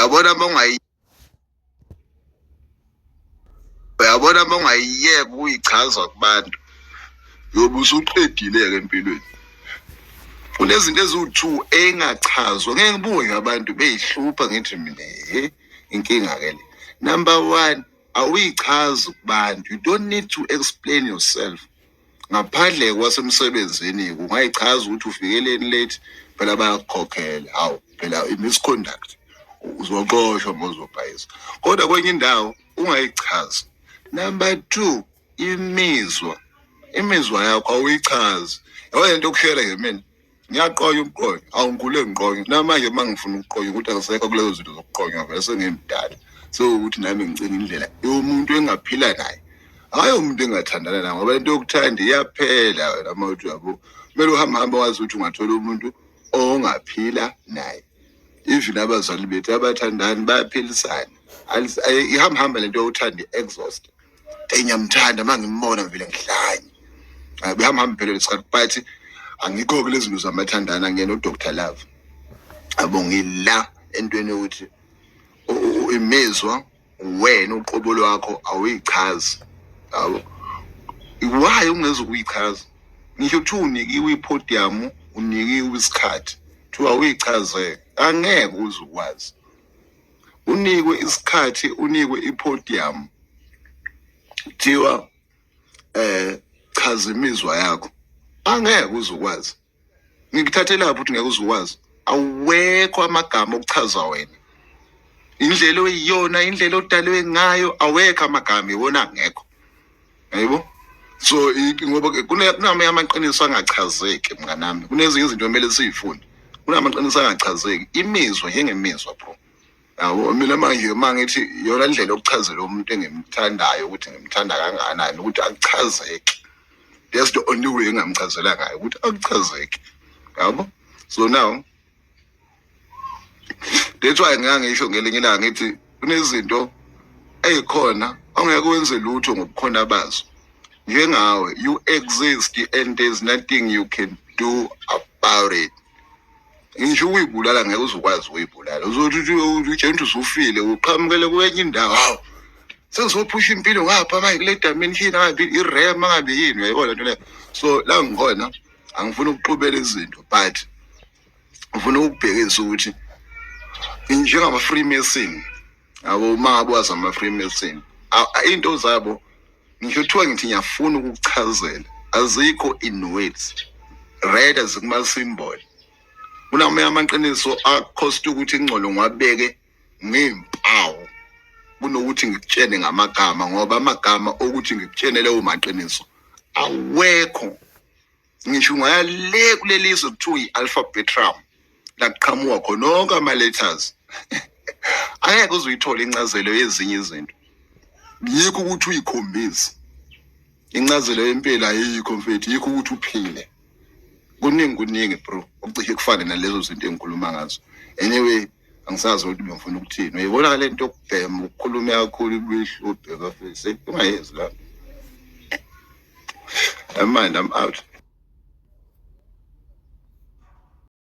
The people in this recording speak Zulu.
Uyabona uma ungayi uyabona uma ungayiyeka ukuyichaza kubantu, uyobe usuqedile-ke empilweni. Kunezinto eziwu-two engachazwa, ngeke ngibuke abantu beyihlupha ngithi mina he, inkinga-ke le. Number one, awuyichazi kubantu, you don't need to explain yourself. Ngaphandle kwasemsebenzini kungayichaza ukuthi ufikeleni late, phela bayakukhokhela. Hawu phela i-misconduct, uzoxoshwa uma uzobhayisa, kodwa kwenye indawo ungayichazi. Number two, imizwa. Imizwa yakho awuyichazi. Yabo lento yokushela nje, mina ngiyaqonya ukuqonya, awungikhule ngiqonya. Namanje uma ngifuna ukuqonya ukuthi angisekho kulezo zinto zokuqonywa, vele sengimdala, sewukuthi nami ngicina indlela yomuntu engaphila naye, hhayi umuntu engathandana naye, ngoba into yokuthanda iyaphela. Wena uma uthi uyabo, kumele uhambe hambe wazi ukuthi ungathola umuntu ongaphila naye. Even abazali bethu abathandani bayaphilisana. Ihamba hamba lento yokuthanda i-exhaust. Ngiyamthanda, uma ngimbona ngivele ngihlanye. Behamba hamba phela lesikhathi, but angikho kulezi zinto zamathandana, ngiyena uDr Love. Yabo, ngila entweni yokuthi imizwa wena uqobo lwakho awuyichazi. Yabo, why ungeze ukuyichaza? Ngisho kuthiwa unikiwe i-podium, unikiwe isikhathi, kuthiwa uyichaze, angeke uze ukwazi. Unikwe isikhathi, unikwe i-podium, kuthiwa chaza imizwa yakho, angeke uze ukwazi. Ngikuthathela lapho ukuthi ngeke uze ukwazi, awekho amagama okuchaza wena, indlela oyiyona, indlela odalwe ngayo, awekho amagama, iwona angekho, yaybo. So ngoba kunamanye amaqiniso angachazeki, mnganami, kunezinye izinto kumele siyifunde, kunamaqiniso angachazeki. Imizwa njengemizwa, bro, yabo. Mina manje uma ngithi iyona ndlela yokuchazela umuntu engimthandayo ukuthi ngimthanda kangakanani, ukuthi akuchazeki, that's the only way engamchazela ngayo ukuthi akuchazeki, yabo. So now that's why ngingangisho ngelinye ilanga ngithi kunezinto ey'khona ongeke wenze lutho ngobukhona bazo. Njengawe, you exist and there's nothing you can do about it. Ngisho ukuyibulala ngeke uzukwazi ukuyibulala, uzothi utshela ukuthi usufile, uqhamukele kwenye indawo. Hawu, sengizophusha impilo ngapha manje kule dimension, angabi i-ram, angabi yini, uyayibona lento leyo. So la ngikhona angifuni ukuxubela izinto, but ngifuna ukubhekisa ukuthi njengama-Freemason, yabo, uma ngabe wazi ama-Freemason, into zabo, ngisho kuthiwa ngithi ngiyafuna ukukuchazela, azikho in words, rather zikuma-symbol. Kunamanye amaqiniso akhosta ukuthi ingcono ngiwabeke ngey'mpawu kunokuthi ngikutshene ngamagama, ngoba amagama okuthi ngikutshene lewo maqiniso awekho. Ngisho ungaya le kuleli zwe kuthiwa i-alphabetram, la kuqhamuka khona onke ama-letters, angeke uze uyithole incazelo yezinye izinto. Yikho ukuthi uyikhombise incazelo yempilo ayikho, mfethu, yikho ukuthi uphile. Kuningi kuningi, bro, okucishe kufane nalezo zinto engikhuluma ngazo. Anyway, angisazi ukuthi bengifuna ukuthini. Uyayibona le nto yokubhema, ukukhuluma kakhulu, ibuye ihluphe, bafethu, ungayenzi la. Mind, I'm out.